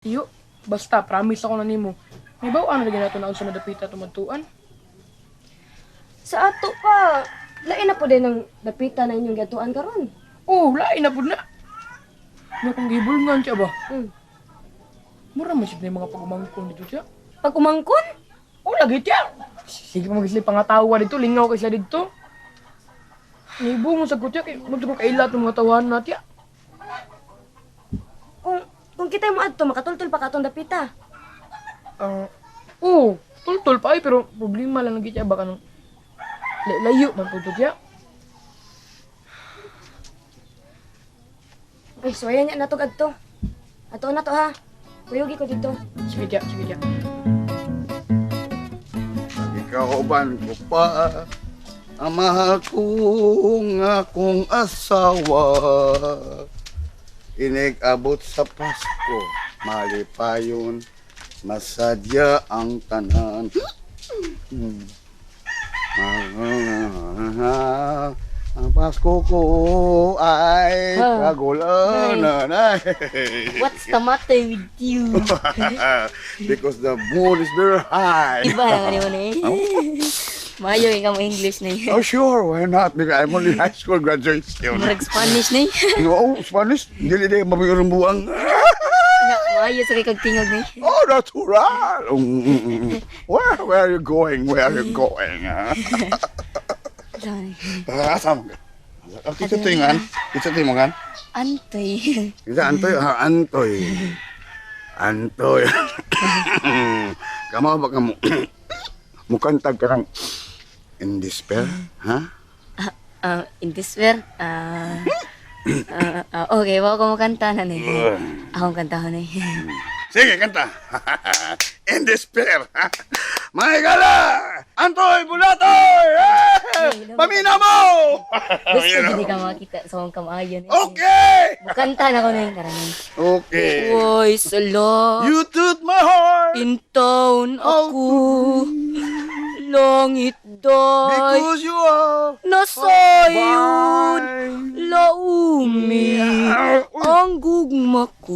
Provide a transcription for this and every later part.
Tiyo, basta promise ako na nimo. May baw-an na lagi nato na unsa na dapita tumadtuan. Sa ato pa, lain na po din ang dapita na inyong giatuan karon. Oh, lain na pud na. Nya kung gibulngan siya ba? Mura man siya na yung mga pagumangkon dito siya. Pag umangkon? Oh, lagi tiya. Sige pa magisli pangatawa dito, lingaw kay sila dito. Nibo mo sa kutya, kay mo ko kaila itong mga tawahan na tiya. Kung kita mo adto makatultul pa ka atong dapita. Ah, oh, tultul pa ay, pero problema lang lagi tiya baka nang layo man po to tiya. Ay, suwayan niya natog adto. Ato na to ha. Kuyugi ko dito. Sige tiya, sige tiya. Ikaw uban ko pa ang mahal kong akong asawa. Inig-abot sa Pasko, malipayon, masadya ang tanan. Ang Pasko ko ay kagulanan. Ay. What's the matter with you? Because the moon is very high. Iba na naman eh. Mayo ka mo English na eh. Oh, sure, why not? Because I'm only high school graduate still. Murag Spanish na eh. Oh, Spanish? Dili di mabigyan ng buwang. Maayo sa kay kag tingog na eh. Oh, natural. Where are you going? Where are you going? Asa mo ka? Ah, kita tingan. Kita tingan. Antoy. Kita antoy, ah, antoy. Antoy. Kamo ba kamo? Mukantag ka kang in despair, ha? In despair? Okay, wala ko makanta na eh. Akong kantahon eh. Sige, kanta. In despair. Mga higala! Antoy Bulatoy! Hey! Pamina mo! Gusto gini ka makita sa akong kamayon eh. Okay! Mukanta na ko na yung karangan. Okay. Uy, sala. You took my heart. In town ako. Langit day. Because you are Nasa yun. mine. Laumi. Ang gugma ko.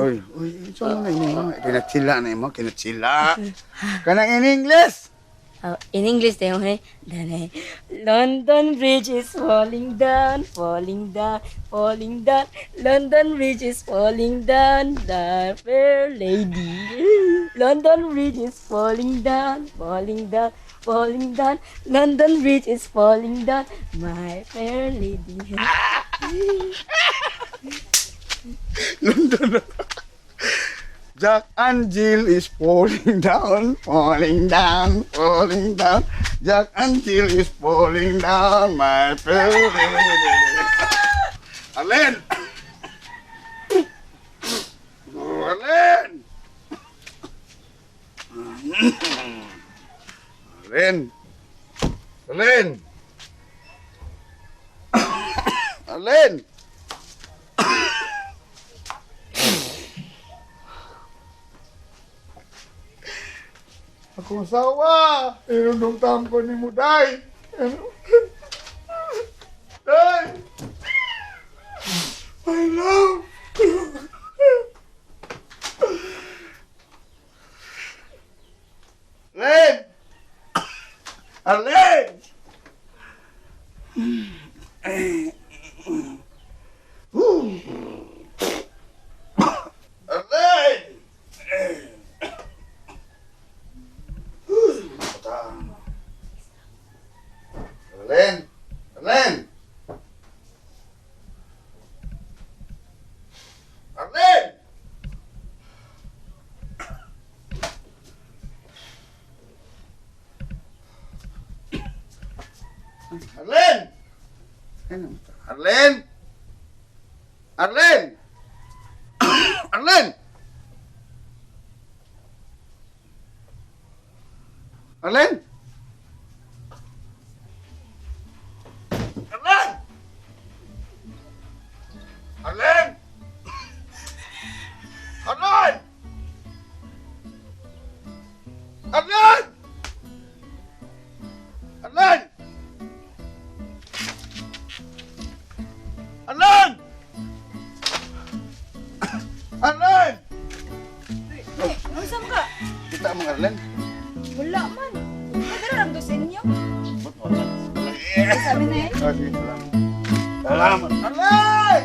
Uy, uy, ito na imo. Kinatsila na imo, kinatsila. Kanang in English. In English tayo mo eh. London Bridge is falling down, falling down, falling down. London Bridge is falling down, the fair lady. London Bridge is falling down, falling down, falling down. London Bridge is falling down, my fair lady. London. Jack and Jill is falling down, falling down, falling down. Jack and Jill is falling down, my fair lady. Arlen! Arlen! Arlen! Arlen! Arlen! Akong asawa, inundong ko ni Muday. Day! My love! Arlen! Arlen! Arlen! Arlen! Arlen! Arlen! Arlen! Arlen! Arlen! Arlen! Arlen! Arlen! Arlen! Arlen! Arlen! Arlen! Arlen! Arlen! Unsa ka? Kita mo Arlen. Wala man. Kadara lang do sa inyo. Sabi na eh. Ah, sige, salamat. Salamat. Arlen!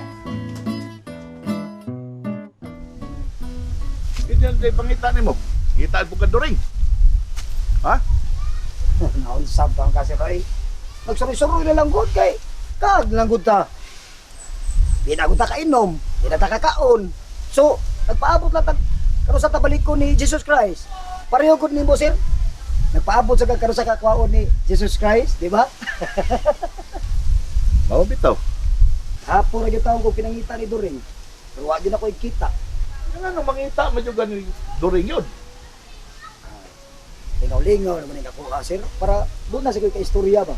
Hindi ang kay pangita nimo. Ngitaan po ka Doring. Ha? Naunsab ang kasi kay. Nagsuroy-suroy na lang gud kay. Kag lang gud ta. Di na gud ta kainom, di na ta kakaon. So, nagpaabot lang tag karon sa tabalik ko ni Jesus Christ. Pareho gud nimo sir. Nagpaabot sa kag karon sa kakwaon ni Jesus Christ, di ba? Mao bitaw. Hapon ra gyud taon ko pinangita ni Doring. Pero wa gyud ako ikita. Nga nga mangita man jud gani Doring yun. Lingaw-lingaw naman ang ako, sir. Para doon na siguro kay istorya ba.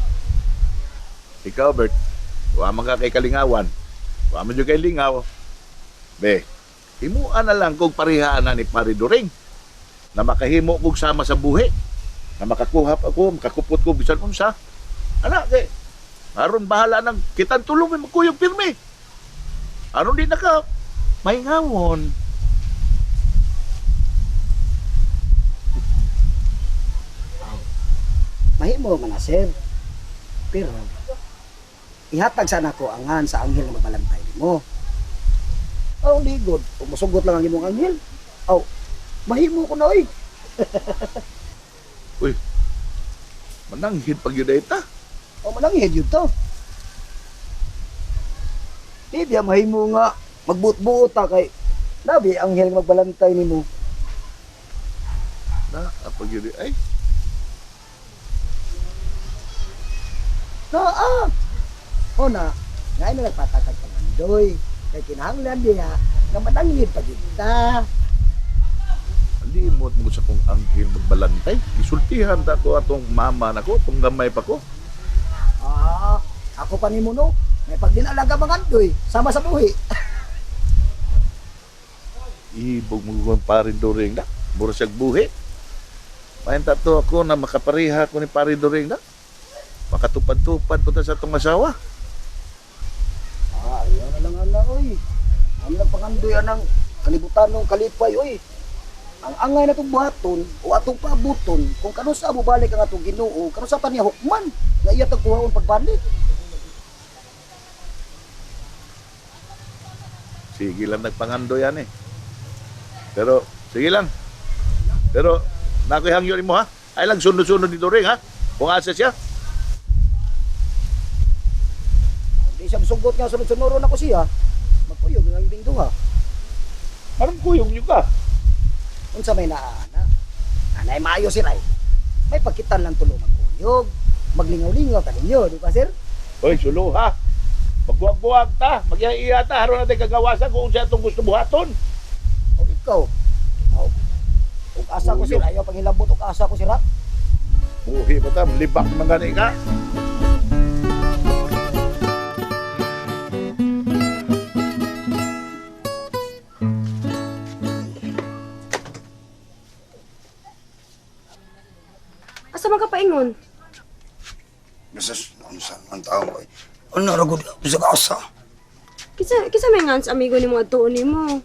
Ikaw, Bert, wa man ka kay kalingawan. Wa man jud kay lingaw. Be, himuan na lang kog parehaan na ni Pare Doring na makahimo kog sama sa buhi. Na makakuha pa ko, makakupot ko bisan unsa. Ana, kay aron bahala nang kitang tulong may magkuyog pirmi. Aron di na ka mahingawon. Mahimo man na, sir. Pero, ihatag sana ko angan sa anghel nga mabalantay nimo. Aw, ligod. Kung musugot lang ang imong anghel. Aw, mahimo ko na, oy. Uy, mananghid pag yun ta. O, mananghid yun to. Di biya mahimo nga magbuot-buot ta kay nabi anghel nga magbalantay nimo. Na, pag yun ay. Na, ah. O na, ngay na nagpatatag pangandoy. Kay kinahanglan niya nga mananghid pa gyud ta. Limot mo sa kong anghel magbalantay. Isultihan ta ko atong mama nako, atong gamay pa ko. Ah, ako pa nimo no. May pagdinalaga mangandoy, sama sa buhi. Ibog mo kong pare Doring na. Mura siyang buhi. Pahinta to ako na makapareha ko ni pare Doring na. Makatupad-tupad po ta sa atong asawa. Ah, ayaw na lang ana oy. Ang lang pangandoy anang kalibutan ng kalipay oy. Ang angay na itong buhaton o atong paabuton kung kanusa mobalik ang atong Ginoo, kanusa pa niya hukman nga iya tag kuhaon pagbalik. Sige lang nagpangandoy yan eh. Pero, sige lang. Pero, nakoy hangyo mo ha. Ay lang sunod-sunod ni Doring ha. Kung asa siya. Di siya musugot nga sunod-sunoron ako siya. Magkuyog ng aming duha. Parang kuyog niyo ka. Unsa may naana? Anay maayo sir ay. May pagkitan lang tulo magkuyog. Maglingaw-lingaw ta ninyo, di ba sir? Hoy, sulo ha. Magbuwag-buwag ta. Magyaiya ta. Haron natin kagawasan kung siya itong gusto buhaton. O ikaw. O, ug asa ko sir, ayaw panghilabot og asa ko sir ha. Buhi pa ta. Libak man gani ka. Asa man ka paingon? Mrs. Unsa man taon ko. Ano ra gud bisag asa? Kinsa may ngan sa amigo nimo adtuon nimo?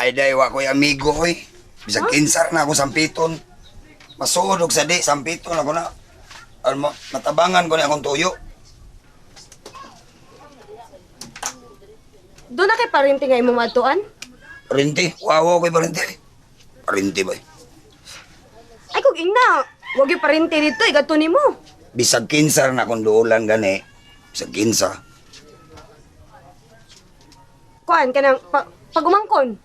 Ay day wa ko'y amigo oy. Bisag kinsar na ako sampiton. Masuod og sa di sampiton ako na. Ano, matabangan ko ni akong tuyo. Doon na kay parinti nga imo maadtuan? Parinti, wawa ko'y parinti. Parinti ba? Ay kog ingna, wag yung parinti dito igadto nimo. Bisag kinsar na akong duolan gani. Bisag kinsa. Kuan kanang pagumangkon.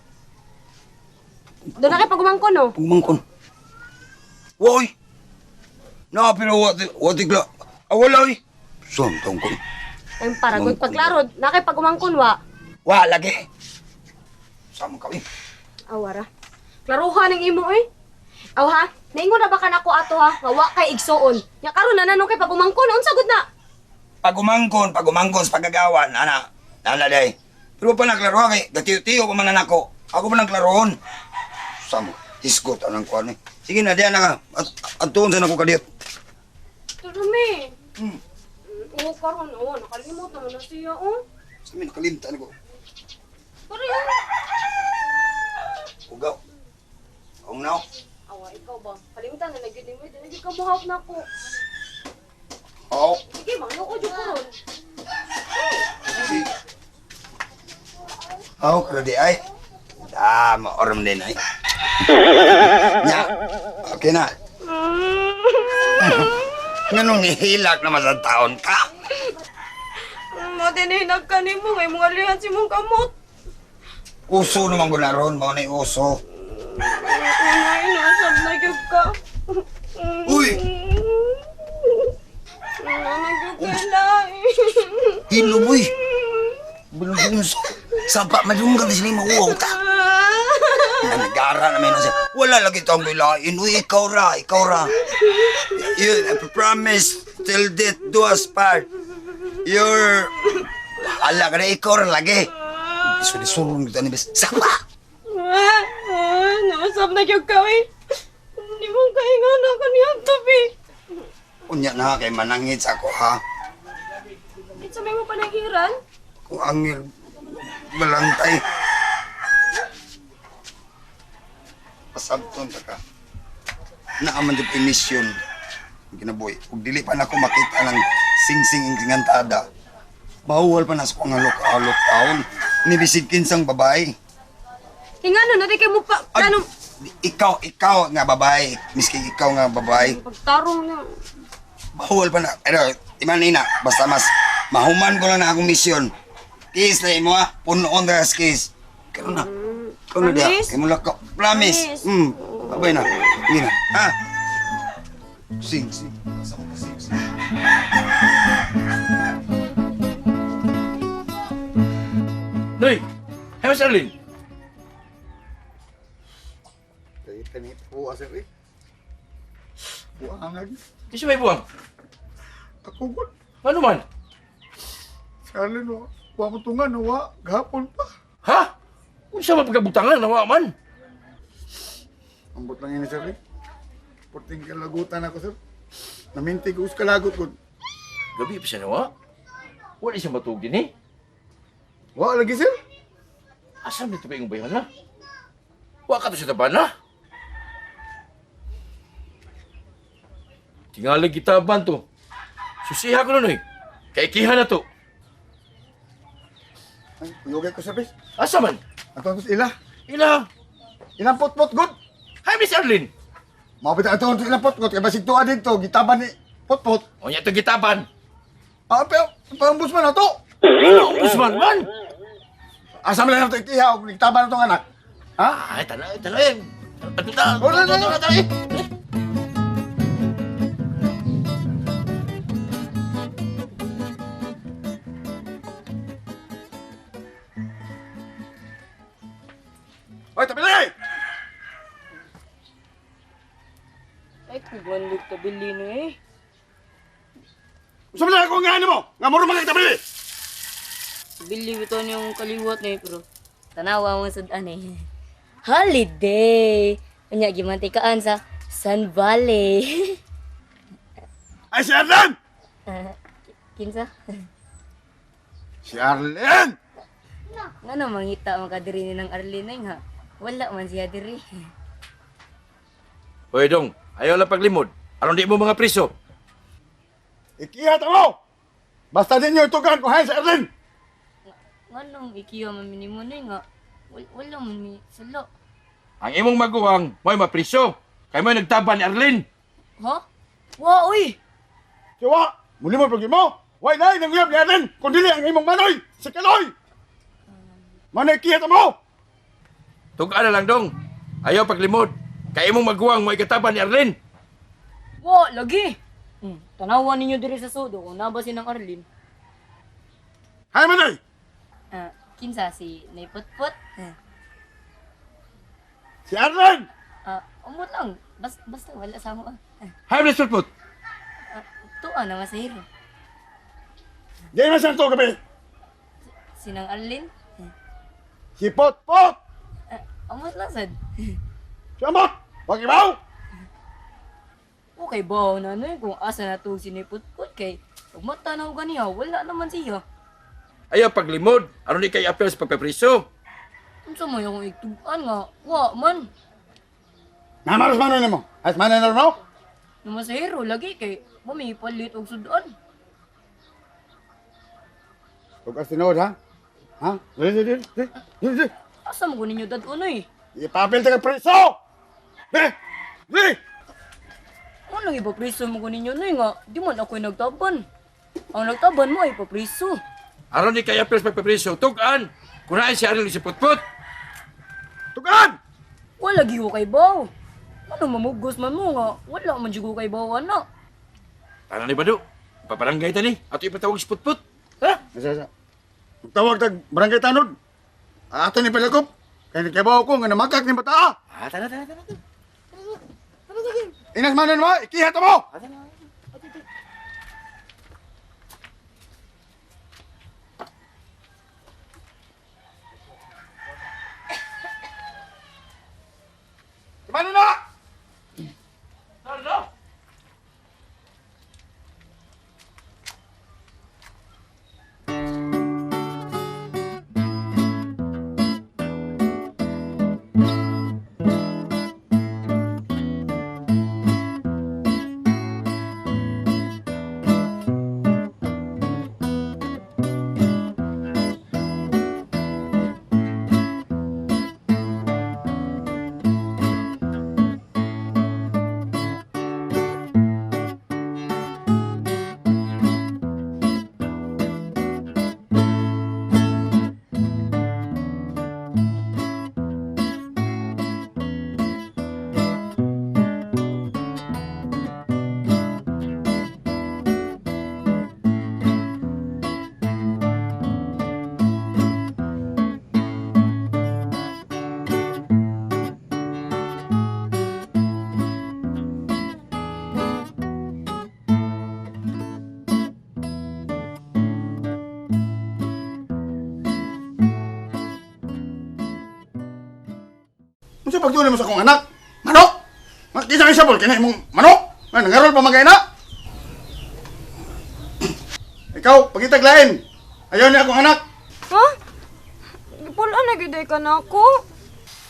Doon na kay pagumangkon no. Pagmangkon. Woy! Na, pero wati kla. Ah, wala oy. Saan taong ko? Ay paragon pagklaro, na kay pagumangkon wa. Wa, lagi. Sama kami. Awara. Klaruhan ang imo eh. Aw ha, naingon na ba ka nako ato ha, nga wa kay igsuon. Nya karon na nanong kay pagumangkon, unsa gud na? Pagumangkon sa pagkagawan, ana. Ana day. Pero pa naklaro kay gatiyo-tiyo pa man nako. Ako pa nang klarohon. Sama, hisgot anang kuan eh. Sige na, diyan na ka. At tuon sa nako kadiyot. Turumi. Oo, karon oh, nakalimot naman na siya oh. Sa amin, nakalimtan ko. Pero yun, Ugaw. Kung no. Awa, ikaw ba? Kalimutan na lagi nimo, di lagi ka muhawk na ako. Oo. Sige, mangluod jud ko ron. Si. Aw, kro di ay. Da, maorom din ay. Nya. Okay na. Nganong nihilak naman sa taon ka? Mo din ka nimo ngay mga lihan si mong kamot. Uso naman ko na ron, mao na uso. Ay, nasab na gyud ka. Uy! Ano gyud kay lain. Hilo boy. Bulong Sapa madunggan sila makuha ta. Nagara na meron siya. Wala lagi tong bilain. Uy, ikaw ra, ikaw ra. You I promise till death do us part. You're... Ala ka na, ikaw ra lagi. Suri-surong kita ni Bes. Sapa! Nasab na gyud ka eh. Hindi mo kainga na kaniyang tabi. Unya na kay manangit sa ako ha. It's may mo panagiran. Kung angil balantay. Pasabton ta ka. Naaman jud emission kinabuhi. Ug dili pa nako makita ng singsing ing singantada. Bawal pa na sa kong alok-alok taon. Ni bisig kinsang babae. Ingano na di kay mo pa Ay, ano Ikaw, ikaw nga babae. Miski ikaw nga babae. pagtarong na. Bawal pa na. Pero, iman na. Basta mas mahuman ko lang na akong misyon. Kiss na imo ha. Punoon na sa kiss. Karon na. Karon na diha. Promise? Kay mula ka. Promise. Promise. Babay na. Sige na. Ha? Sing, sing. Sing, sing. Noy! Hey, Miss Arlene! Kay kani po sir eh. Buangag. Kasi may buwang. Ako gud. Ano man? Charlene wa. Wa ko tungan wa gahapon pa. Ha? Unsa man pagkabutangan nawa man? Ambot lang ini sir eh. Porting kalagutan ako sir. Naminti ko us kalagot gud. Gabi pa siya nawa. Wala siya matug din eh. Wa lagi sir. Asa man ito ba yung bayan ha? Wa ka to siya taban ha? Tingalag gitaban to. Susiha ko nun eh. Kaikihan na to. Ay, kuyogay ko sir. eh. Asa man? Ato ato ila. Ila. Ilang potpot gud. Hi, Miss Arlene. Mapita ato ato ilang potpot kay basig tuwa dito gitaban ni potpot. O niya ito gitaban. Ah, pero paambus man ato. Ano, Usman man? Asa man lang nato ikiha og gitaban atong anak. Ha? Ay, tala, tala eh. Ato ta, Oh, tala, na, na, tala, tala, eh. Oy, tabili! Ay, kung tabili no eh. Usa man lang ako nga ano mo? Nga muro man tabili. Tabili ito yung kaliwat na eh, pero tanawa mo sa ano eh. Holiday! Unya, gimantikaan sa Sun Valley. Ay, si Arlen! Ah, kinsa? Si Arlen! Nga na mangita makadiri ni ng Arlene na nga. Wala man siya diri. Hoy, dong. Ayaw lang paglimod. Aron di mo mga priso. Ikiha ta mo! Basta ninyo itugan ko hay si Arlen! Nga nang ikiya man minimo na nga. Wala man mi sala. Ang imong maguwang, mo'y mapriso. Kay mo'y nagtaban ni Arlene. Ha? Wa uy! Siwa! Muli mo pag mo! Way na nang uyab ni Arlen! Kung dili ang imong manoy! Si Kaloy! Manoy ikiha ta mo! Tugaan na lang, dong. Ayaw paglimod. Kay imong maguwang, mo'y kataban ni Arlene. Wa lagi. Tanawa ninyo diri sa sudo kung naba si ng Arlene. Hay manoy! Ah, kinsa si Naiputput? Si Arlen! Ah, umot lang. Basta wala sa mo. Ah, Hi, Miss Putput. tuwa na masahiro. Di man siya to gabi! Sinang Arlene? Si Potpot! Ah, umot lang sad. Si Amot! Wag ibaw! Okay ba na ano kung asa na to si Naiputput kay pag mata na ko ganiya, wala naman siya. Ayaw paglimod. Aron di kay apel sa pagpapriso. Unsa man akong igtugan nga? Wa man. Namaros manoy nimo. As manoy na no? Namasahero lagi kay bumipalit og sudan. Ug as tinuod ha? Ha? Dili dili dili. Dili. Asa mo ninyo dad-on oy? Ipapil ta ka preso. Dili. Dili. Anong ipapriso mo ko ninyo noy nga di man ako'y nagtaban. Ang nagtaban mo ay ipapriso. Aron ni kaya pres pagpapriso, tugan! Kunain si Ariel si Putput! Tugan! Wala giho kay baw. Ano mamugos man mo nga wala man jud ko kay baw ana. Tara ni Bado, paparanggay ta ni, ato ipatawag si Putput. Ha? Asa asa. Tawag tag barangay tanod. Ato ni Palakop. Kay nagkabaw ko nga namakak ni bata. Ah, tara, tara, tara. Inas manoy mo, ikihat mo. Mano na! Tara na! Unsa pagtuon mo sa akong anak? Manok! Makita kay sabol kini imong manok. Nga nangarol pa magay na. Ikaw, pagitag lain. Ayaw niya akong anak. Ha? Gipul-an na gyud ka na ako.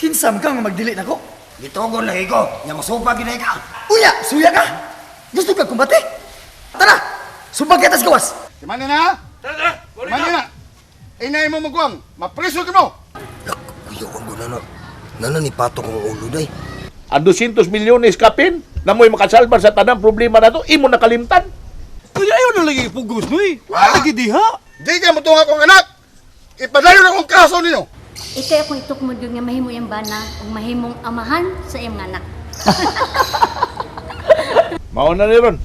Kinsa man ka nga magdili nako? Gitugon lagi ko, nya masupa gid ka. Uya, suya ka. Gusto ka kumbate? Tara, sumbag kita sa gawas. Di man na. Tara, tara! Di man na. Inay mo magwang, mapriso ka mo. Kuyo ko na Nana ni patok ang ulo day. Ang 200 milyones kapin na mo'y makasalbar sa tanang problema na to, imo nakalimtan. Kuya, ayaw na lagi pugos, noy. Wala lagi diha. Di ka motunga akong anak. Ipadayon akong kaso ninyo. Ikay akong itukmod yun nga mahimo yung bana ug mahimong amahan sa iyong anak. Mao na ni ron.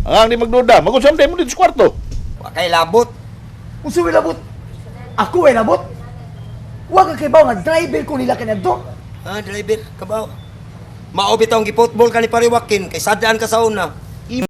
Ang ang di magduda, magusam mo dito sa kwarto. Wa kay labot. Unsa way labot? Ako way labot? Wa ka kay nga driver ko nila kanadto. Ah, driver, kabaw. Mao bitaw ang gipotball ka ni Pariwakin kay sadaan ka sa una.